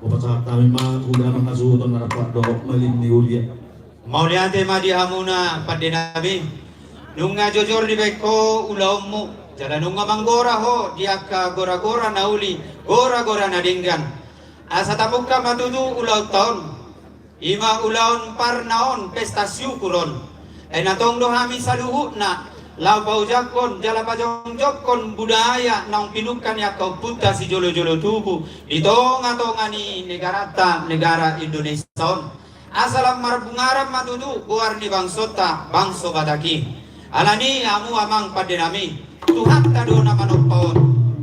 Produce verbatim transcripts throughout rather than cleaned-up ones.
Pasahat hami ma ulaon na suhut on na rap dohot malim ni huria. Mauliate ma di hamuna pande nami. Nunga jojor dibaen ho ulaonmu, jala nunga manggora ho di angka gora-gora na uli, gora-gora na denggan. Asa tapungka ma tutu ulaonta on. I ma ulaon parna on, pesta syukur on. Ai na tong do hami saluhutna laho paojakhon jala pajongjongkon budaya naung pinungka ni angka ompunta sijolo-jolo tubu di tonga-tonga ni negaranta, negara Indonesia on. Asa lam marpungaran ma tutu goar ni bangsonta, bangso Batak i. Alani i hamu amang pande nami, Tuhanta do na manompa on.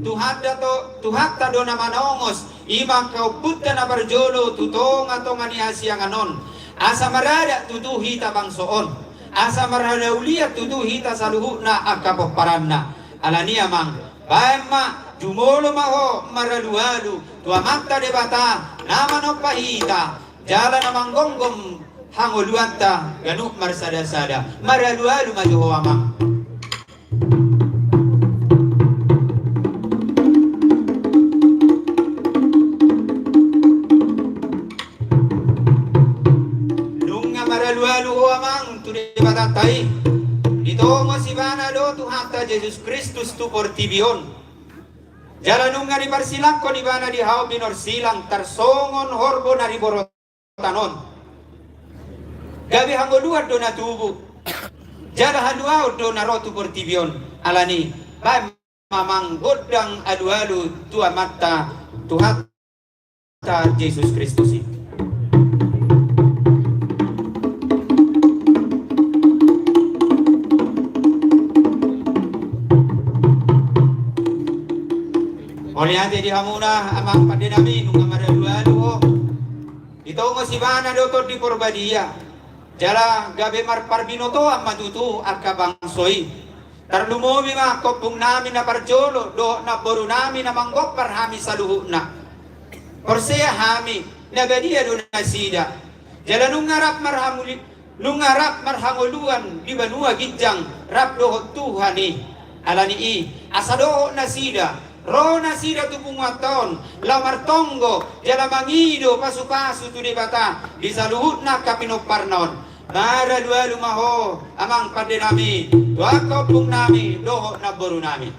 Tuhanta do, Tuhanta do na manongos i ma angka ompunta na parjolo tu tonga-tonga ni hasiangan on. Asa maradat tutu hita bangso on. Asa marhalaulian tutu hita saluhutna angka pomparanna. Alani i amang, baen ma, jumolo ma ho maralualu tu Amanta Debata na manompa hita, jala na manggomgom hangoluanta ganup marsada-sada. Maralualu ma jo ho amang. Nunga maralualu ho amang tu Debatanta i. Ditongos ibana do Tuhanta Jesus Kristus tu portibi on. Jala nunga diparsilangkon ibana di hau binorsilang tarsongon horbo na di borotan on. Gabe hangoluan do na tubu, jala haluaon do na ro tu portibi on. Alani i, baen ma amang gondang alualu tu Amanta, Tuhanta Jesus Kristus i. Mauliate di hamuna amang pande nami, nunga maralualu ho. Ditongos ibana do Tondi Porbadia. Jala gabe marparbinotoan ma tutu angka bangso i. Tarlumobi ma angka ompung nami na parjolo dohot namboru nami na manggompar hami saluhutna. Porsea hami, na badia do nasida. Jala nunga rap marhamuli-, nunga rap marhangoluan di banua ginjang rap dohot Tuhan i. Alani i, asa dohot nasida, ro nasida tu punguanta on, laho martonggo jala mangido pasupasu tu Debata di saluhutna angka pinomparna on. Maralualu ma ho amang pande nami, tu angka ompung nami dohot namboru nami.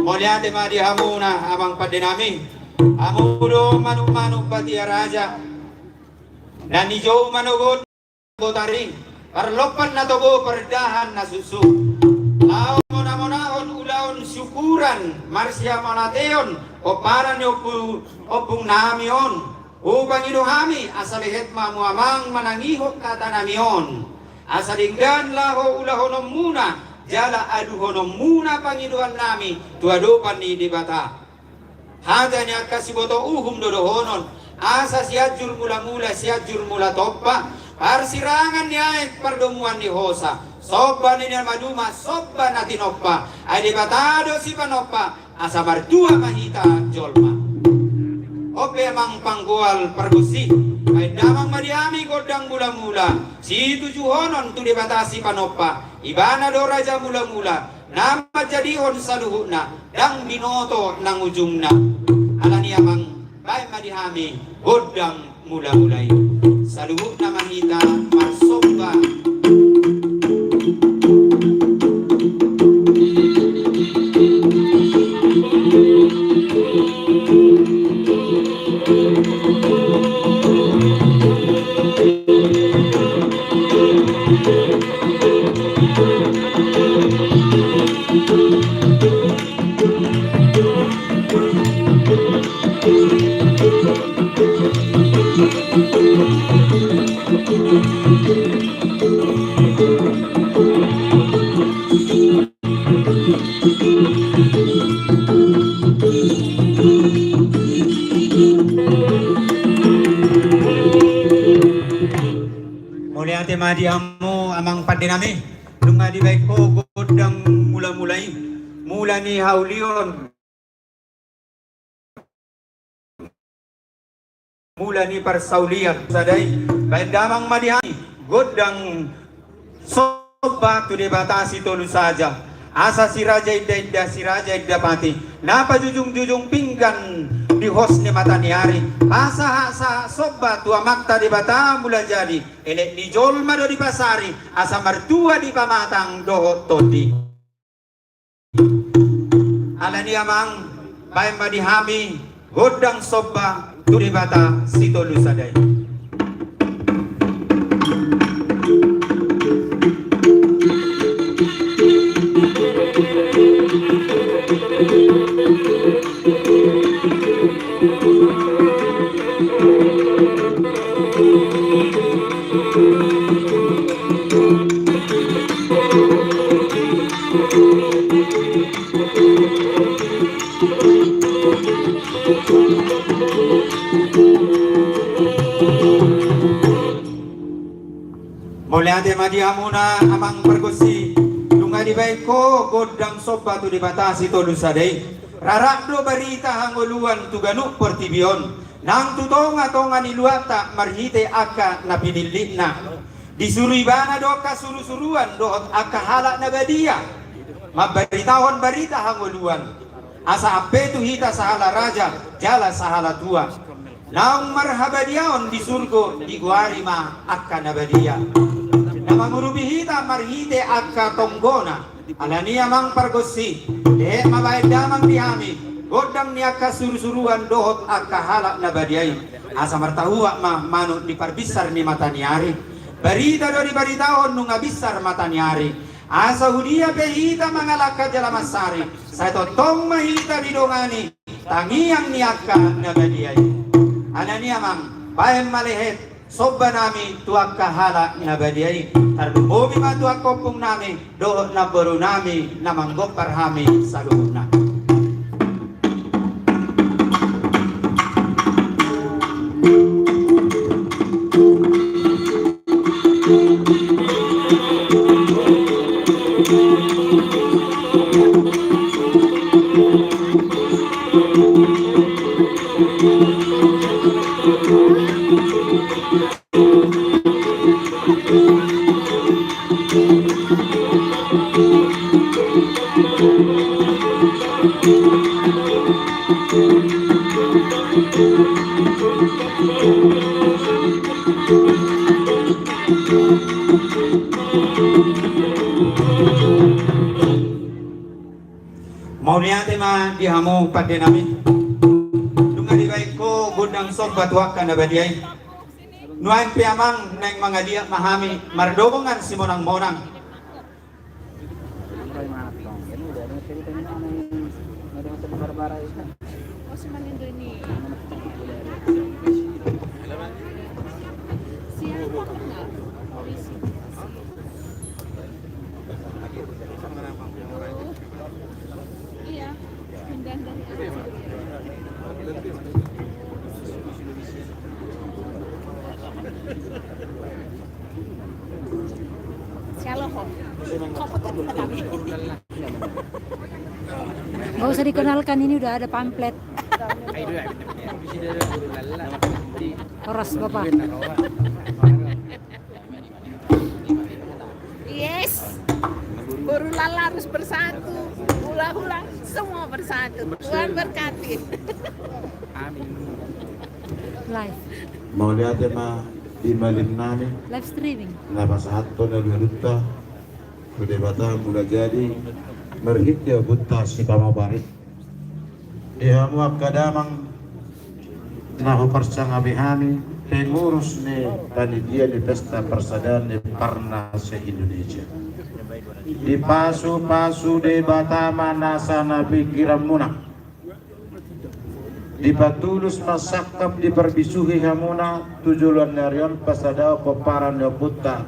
Mauliate ma di hamuna amang pande nami. Hamu do manuk-manuk batia raja na nijou manogot botari, parlompan na tobo pardahan na susu. Laho mona-monahon ulaon syukuran marsihamauliateon pomparan ni ompu-, ompung nami on. Hupangido hami asa lehet ma hamu amang manangihon hata nami on. Asa denggan laho ulahononmuna jala aluhononmuna pangidoan nami tu adopan ni Debata. Hata ni angka siboto uhum do dohonon, asa Sianjur Mulamula, Sianjur Mulatompa, parsirangan ni aek pardomuan ni hosa, somba ni na maduma, somba na tinompa, ai Debata do sipanompa, asa martua ma hita jolma. On pe amang panggoal pargonsi, baen damang ma di hami gondang mulamula, situjuhonon tu Debata sipanompa, ibana do raja mulamula, na manjadihon saluhutna, ndang binoto nang ujungna. Alani i amang, baen ma di hami gondang mulamula i. Saluhutna ma hita marsomba. Mauliate ma di hamu amang pande nami, nunga dibaen ho gondang mulamula i, mula ni haulion, mula ni parsaulian. Sada i, baen damang ma di hami gondang so somba tu Debata Sitolu Saja. Asa si Raja Inda-inda, si Raja Inda Pati, na pajujung-jujung pinggan di hos ni mata ni ari, pasahat-sahat somba tu Amanta Debata Mulajadi, elek ni jolma do dipasari, asa martua di pamatang dohot tondi. Alani i amang, baen ma di hami gondang somba tu Debata Sitolu Sada i. Mauliate ma di hamuna amang pargonsi, nunga dibaen ho gondang somba tu Debata Sitolu Sada i. Rarap do barita hangoluan tu ganup portibi on, nang tu tonga-tonga ni luatta marhite angka na pinillitna. Disuru ibana do angka suru-suruan dohot angka halak na badia mambaritahon barita hangoluan, asa ampe tu hita sahala raja jala sahala tua, naung marhabadiaon di surgo digoari ma angka na badia. Na mangurupi hita marhite angka tonggona. Alani i amang pargonsi, dehet ma baen damang di hami gondang ni angka suru-suruan dohot angka halak na badia i, asa martahuak ma manuk di parbinsar ni mata ni ari. Barita do dibaritahon nunga binsar mata ni ari, asa hudia pe hita mangalangka jala mansari, sai tongtong ma hita didongani tangiang ni angka na badia i. Alani i amang, baen ma lehet somba nami tu angka halak na badia i. Tarlumobi ma tu angka ompung nami dohot namboru nami na manggompar hami saluhutna. Mauliate ma di hamu pande nami. Nunga dibaen ho gondang somba tu angka na badia i. Nuaeng pe amang naeng mangaliat ma hami mardongan simonang-monang. Nggak usah dikenalkan, ini udah ada pamflet. Horas, Bapak. Yes. Boru Lala harus bersatu. Hula-hula semua bersatu. Tuhan berkati. Amin. Live. Mauliate ma di malim nami. Live streaming. Na pasahathon alualunta tu Debata Mulajadi marhite ompunta Sipamobarit. Di hamu angka damang na huparsangapi hami, pengurus ni panitia ni pesta parsadaan ni parna se-Indonesia. Dipasu-pasu Debata ma nasa na pingkiranmuna. Dipatulus ma sangkap diparbisuhi hamuna tu joloan ni ari on pasadahon pomparan ni ompunta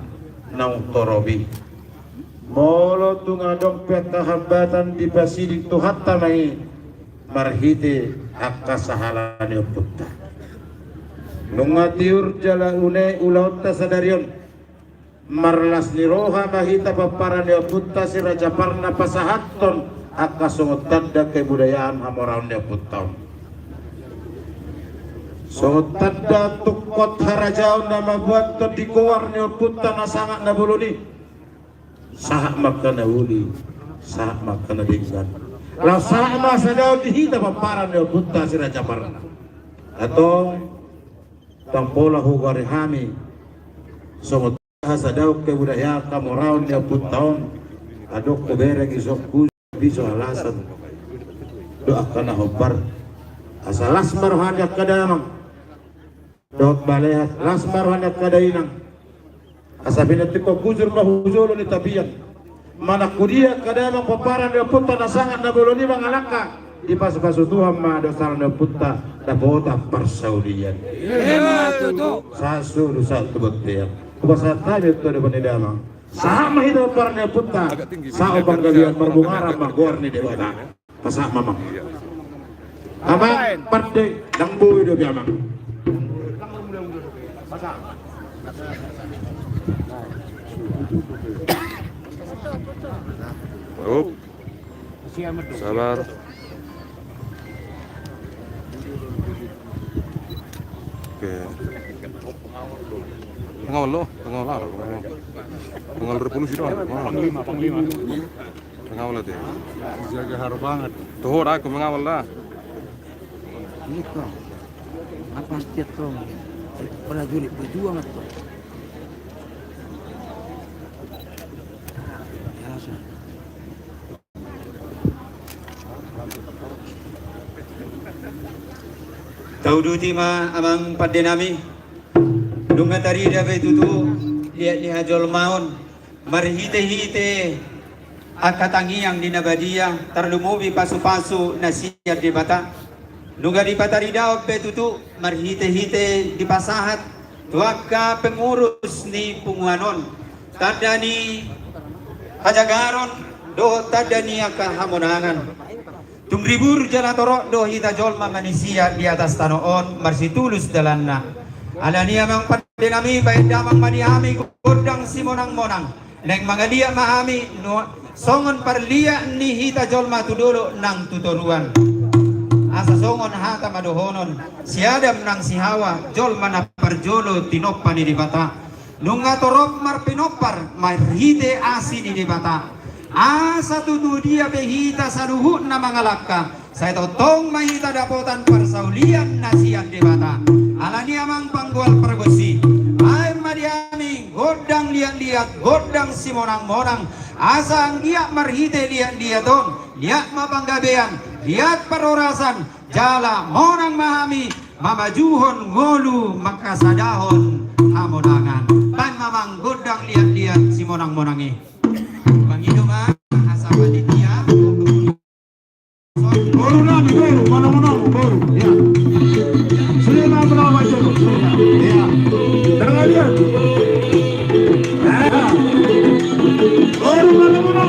naung torop i. Molo tung adong pe angka hambatan dipasiding Tuhanta ma i marhite angka sahala ni ompunta. Nunga tiur jala une ulaonta sadari on. Marlas ni roha ma hita pomparan ni ompunta Si Raja Parna pasahathon angka songon tanda kebudayaan hamoraon ni ompunta on. Songon tanda tungkot harajaon na mamboan tondi goar ni ompunta na sangap na bolon i. Sahat ma angka na uli, sahat ma angka na denggan. Laos sahat ma sadao di hita pomparan ni ompunta si Raja Parna. Antong, ndang pola hugoari hami songon sadao kebudayaon hamoraon ni ompunta on. Adong hubereng isongku, piso alasan do angka na hombar. Asa las ma roha ni angka damang dohot maleas, las ma roha ni angka dainang. Asa pinantikhon bujur ma hu jolo ni tapian. Manang tu dia angka damang pomparan ni ompunta na sangap na bolon i mangalangka, dipasupasu Tuhan ma dosa ni ompunta, dapotan parsaulian. Ima tutu. Sahat solu sahat tu bontean. Hupasahat hami tu adopan ni damang. Sahat ma hita pomparan ni ompunta. Sahat panggabean, marbungaran ma goar ni Debata. Pasahat ma, Amang. Amang, pande, ndang boi dope, Amang. Op. Sabar. Oke. Pengawal lo, pengawal apa? Pengawal revolusi doang. Panglima, panglima. Pengawal ate. Jaga haru banget. Toho da, aku mengawal da. Ini kau. Apa setiap kau? Prajurit berjuang atau? Biasa. Tauduti ma amang pande nami. Nunga tarida be tutu liat ni hajolmaon. Marhite-hite angka tangiang ni na badia, tarlumobi pasu-pasu na sian Debata. Nunga dipatarida on pe tutu, marhite-hite dipasahat tu angka pengurus ni punguan on, tanda ni hajagaron dohot tanda ni angka hamonangan. Tung ribur jala torop do hita jolma manisia di atas tano on, marsitulus dalanna. Alani i amang pande nami, baen damang ma di hami gondang simonang-monang. Naeng mangaliat ma hami nu-, songon parliat ni hita jolma tu dolok nang tu toruan. Asa songon hata ma dohonon si Adam nang si Hawa, jolma na parjolo tinompa ni Debata. Nunga torop marpinompar marhite asi ni Debata. Asa tutu dia pe hita saluhutna mangalangka, sai tongtong ma hita dapotan parsaulian na sian Debata. Alani i amang panggual pargonsi, baen ma di hami gondang liat-liat, gondang simonang-monang. Asa anggiat marhite liat-liat on, liat ma panggabean, liat parhorasan, jala monang ma hami mamajuhon ngolu mangkasadahon hamonangan. Baen ma amang gondang liat-liat simonang-monang i. Mangido ma asa panitia. Boru nami, boru, mana mana, boru, ya. Sudah lah berapa jam? Ya. Dengar dia. Ya. Boru mana mana.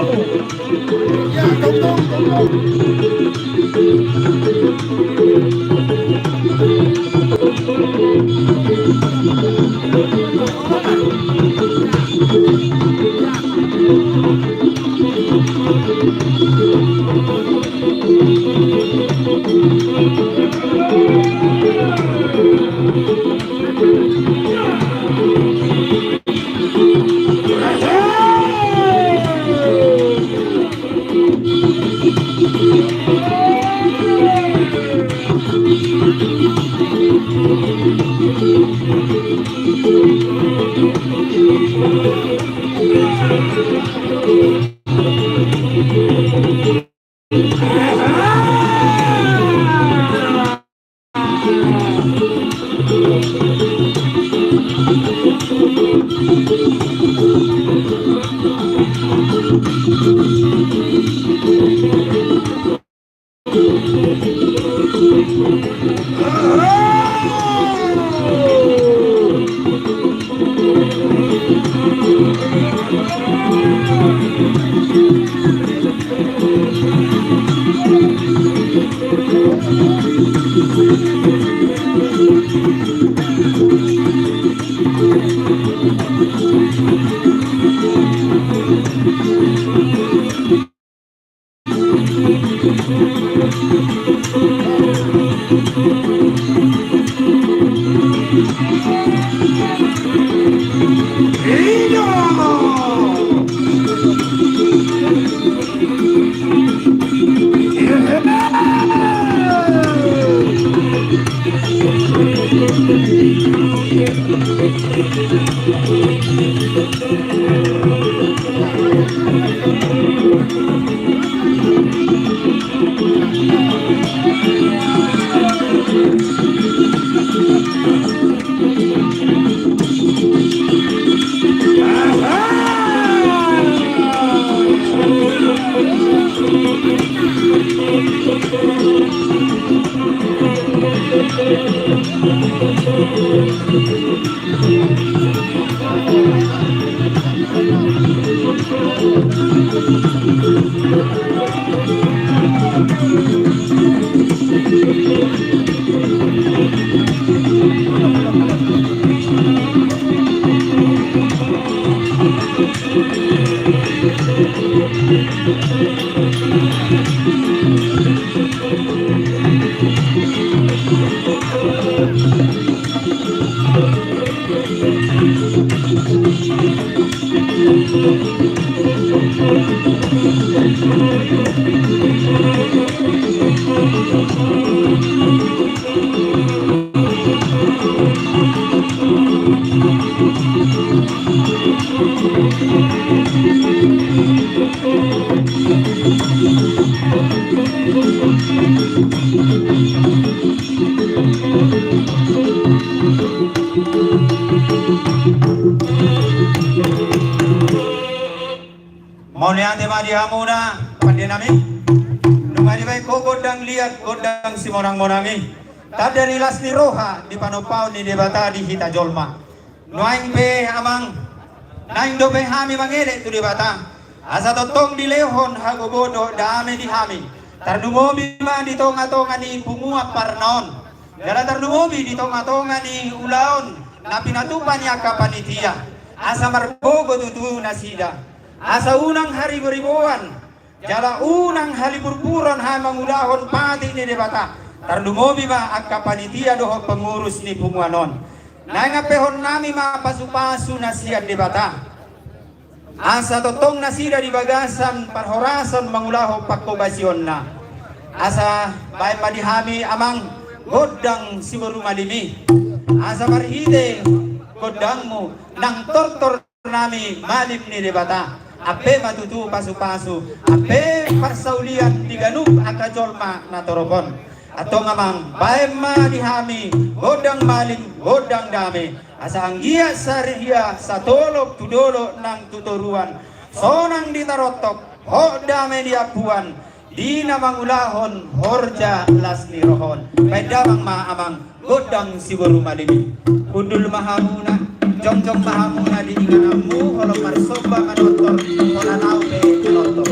Mauliate ma di hamuna, pande nami. Nunga dibaen ho gondang liat, gondang simonang-monang i, tanda ni las ni roha di panompaon ni Debata di hita jolma. Nuaeng pe amang, naeng dope hami mangelek tu Debata, asa tongtong dilehon hagogoon dohot dame di hami. Tarlumobi ma di tonga-tonga ni punguan parna on, jala tarlumobi di tonga-tonga ni ulaon na pinatupa ni angka panitia, asa margogo tutu nasida. Asa unang hariboriboan, jala unang halipurpuron hami mangulahon patik ni Debata. Tarlumobi ma angka panitia dohot pengurus ni punguan on. Naeng ampehon nami ma pasu-pasu na sian Debata, asa tongtong nasida di bagasan parhorasan mangulahon pangkobasionna. Asa baen ma di hami amang gondang siboru malim i, asa marhite gondangmu nang tortor nami malim ni Debata, ampe ma tutu pasu-pasu, ampe parsaulian di ganup angka jolma na torop on. Antong amang, baen ma di hami gondang malim, gondang dame, asa anggiat sadia satolop tu dolok nang tu toruan, sonang di tarontok, hot dame di ampuan, di na mangulahon horja las ni roha on. Baen damang ma amang gondang siboru malim i. Hundul ma hamuna, jongjong ma hamuna di ingananmu, holan marsomba manortor, holan ahu pe manortor.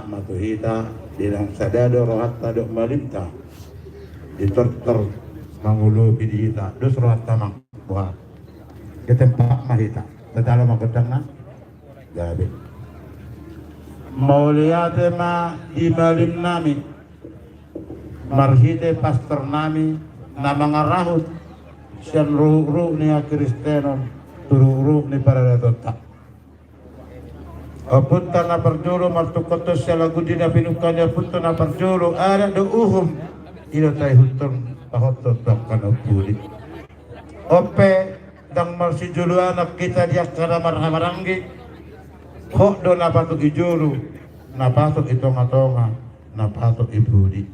ma tu hita, di na sada do rohanta dohot malimta. Di tortor mangolopi di hita, dos rohanta, Amang. Boha? Di tempat ma hita. Tatalo ma gondang na gabe. Mauliate ma di malimnami, marhite pastornami na mangarahut sian ruhut-ruhut ni hakristenon tu ruhut-ruhut ni paradatonta. Ompunta na parjolo, martungkot tu sialagundi na pinungka ni ompunta na parjolo, adat dohot uhum, i do taihuthon, tahothon tu angka na umpudi. On pe, ndang marsijoloan hita di angka na marhahamaranggi. Hot do na patut di jolo, na patut di tonga-tonga, na patut di pudi.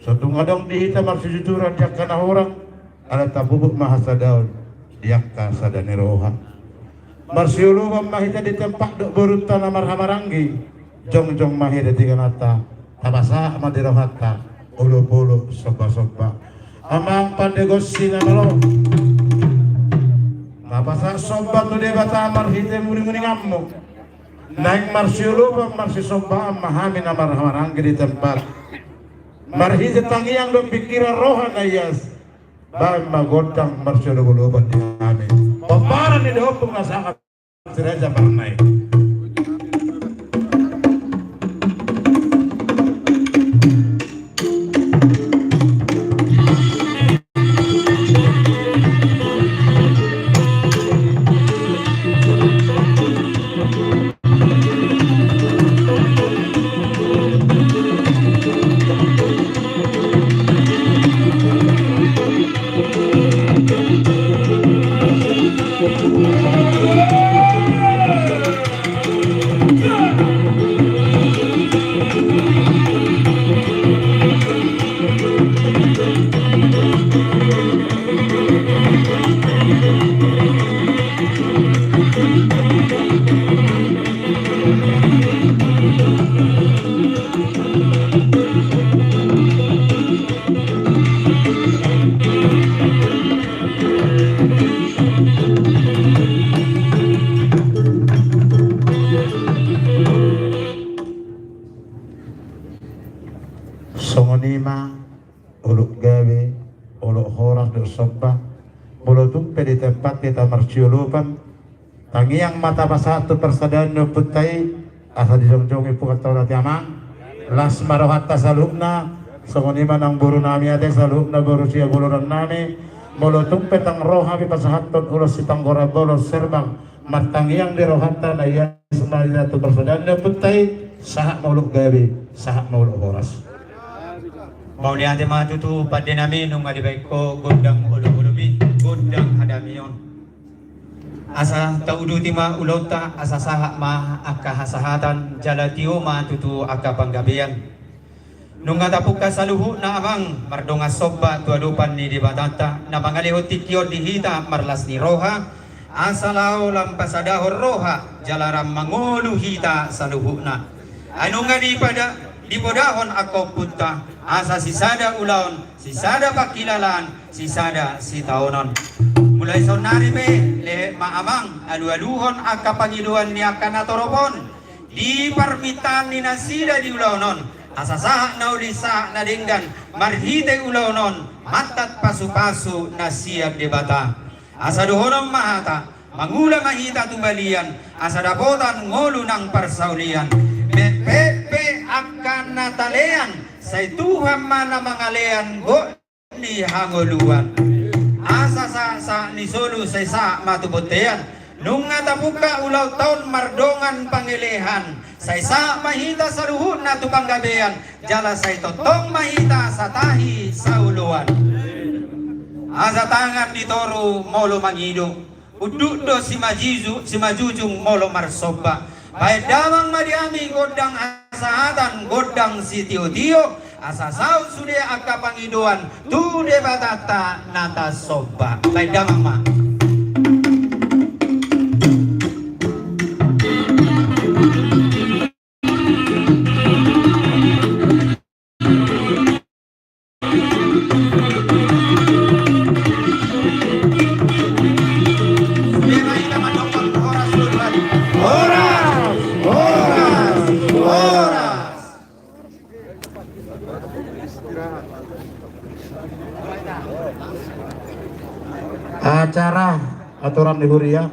So tung adong di hita marsijujuran di angka na hurang, ala tapuput ma hasadaon di angka sada ni roha. Marsiolopan ma hita di tempat dohot borunta na marhahamaranggi. Jongjong ma hita di tingki nanta, tapasahat ma di rohanta olopolop, somba-somba. Amang pande gonsi na malo, tapasahat somba tu Debata marhite muning-muninganmu. Naeng marsiolopan, marsisombaan ma hami na marhahamaranggi di tempat. Marhite tangiang dohot pingkiran, roha na ias, baen ma gondang marsiolop-olopan di hami. Pomparan ni dohot na sangap. Siraja Parnai. Songon i ma, olop gabe, olop horas dohot somba. Molo tung pe di tempat hita marsiolopan, tangiang ma tapasahat tu parsadaan ni ompunta i, asa dijongjongi pungkaon taon ate, Amang. Las ma rohanta saluhutna. Songon i ma nang boru nami ate, saluhutna boru sihabolonan nami. Molo tung pe ndang ro hami pasahathon ulos sitanggor, bolon serbang, martangiang di rohanta na ias ma hita tu parsadaan ni ompunta i, sahat ma olop gabe, sahat ma olop horas. Mauliate ma tutu pande nami, nunga dibaen ho gondang olop-olop i, gondang hadamion. Asa tauduti ma ulaonta, asa sahat ma angka hasahatan, jala tio ma tutu angka panggabean. Nunga tapungka saluhutna, Amang, mardongan somba tu adopan ni Debatanta na mangalehon tingki on di hita marlas ni roha, asa laho lam pasadahon roha jala lam mangolu hita saluhutna. Ai nunga dipada-, dipodahon angka ompunta, asa sisada ulaon, sisada pangkilalaan, sisada sitaonon. Mulai saonnari pe, lehet ma, Amang, alualuhon angka pangidoan ni angka na torop on di parmintaan ni nasida di ulaon on, asa sahat na uli, sahat na denggan, marhite ulaon on mantat pasupasu na sian Debata. Asa dohonon ma hata, mangula ma hita tu balian, asa dapotan ngolu nang parsaulian. Mekpekpe angka na talean, sai Tuhan ma na mangalean gok ni hangoluan. Asa sahat-sahat ni solu sai sahat ma tu bontean. Nunga tapungka ulaonta on mardongan pangelehan, sai sahat ma hita saluhutna tu panggabean, jala sai tongtong ma hita satahi saoloan. Asa tangan di toru molo mangido, unduk do simajiu-, simajujung molo marsomba. Baen damang ma di hami gondang hasahatan, gondang sitiotio, asa saut sude angka pangidoan tu Debatanta na tasomba. Baen damang ma. Horas, horas, horas, horas. Acara aturan ni huria.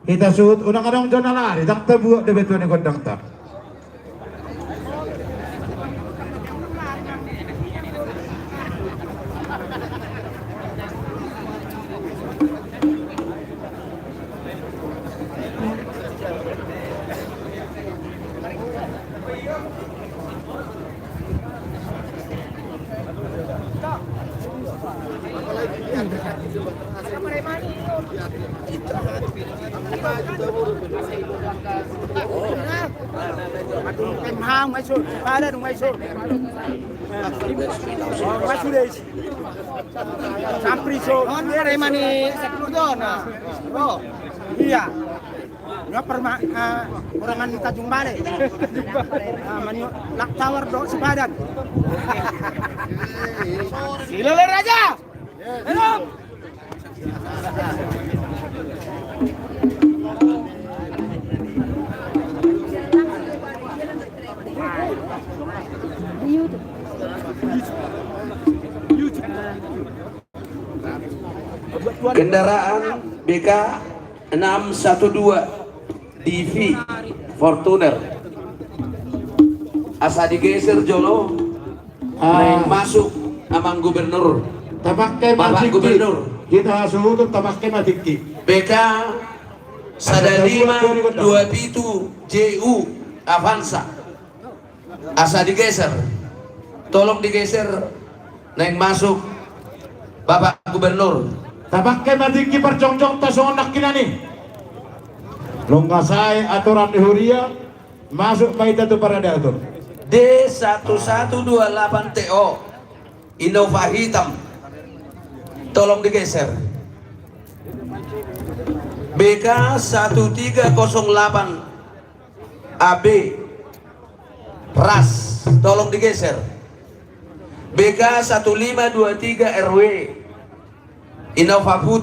Hita suhut unang adong jona lari, ndang tabuat dope tua ni gondangta. Sampri so, dia remani sepuluh dona. Oh, iya. Nga perma, ah, kurangan Tanjung Balai. Ah, mani lak tawar do Sipadan. Silele Raja. Hidup. Kendaraan B K enam satu dua D V Fortuner. Asa digeser jolo, ah, naeng masuk amang gubernur. Tapake Bapak matik, gubernur. Hita suhut tapake matik. B K sada lima dua pitu J U Avanza. Asa digeser. Tolong digeser. Naeng masuk Bapak Gubernur. Tapake matik parjongjongta songon nangkinan i. Nunga sae aturan ni huria, masuk ma hita tu paradaton. D satu satu dua delapan T O. Innova hitam. Tolong digeser. B K satu tiga kosong delapan A B. Ras, tolong digeser. B K satu lima dua tiga R W. Innova putih.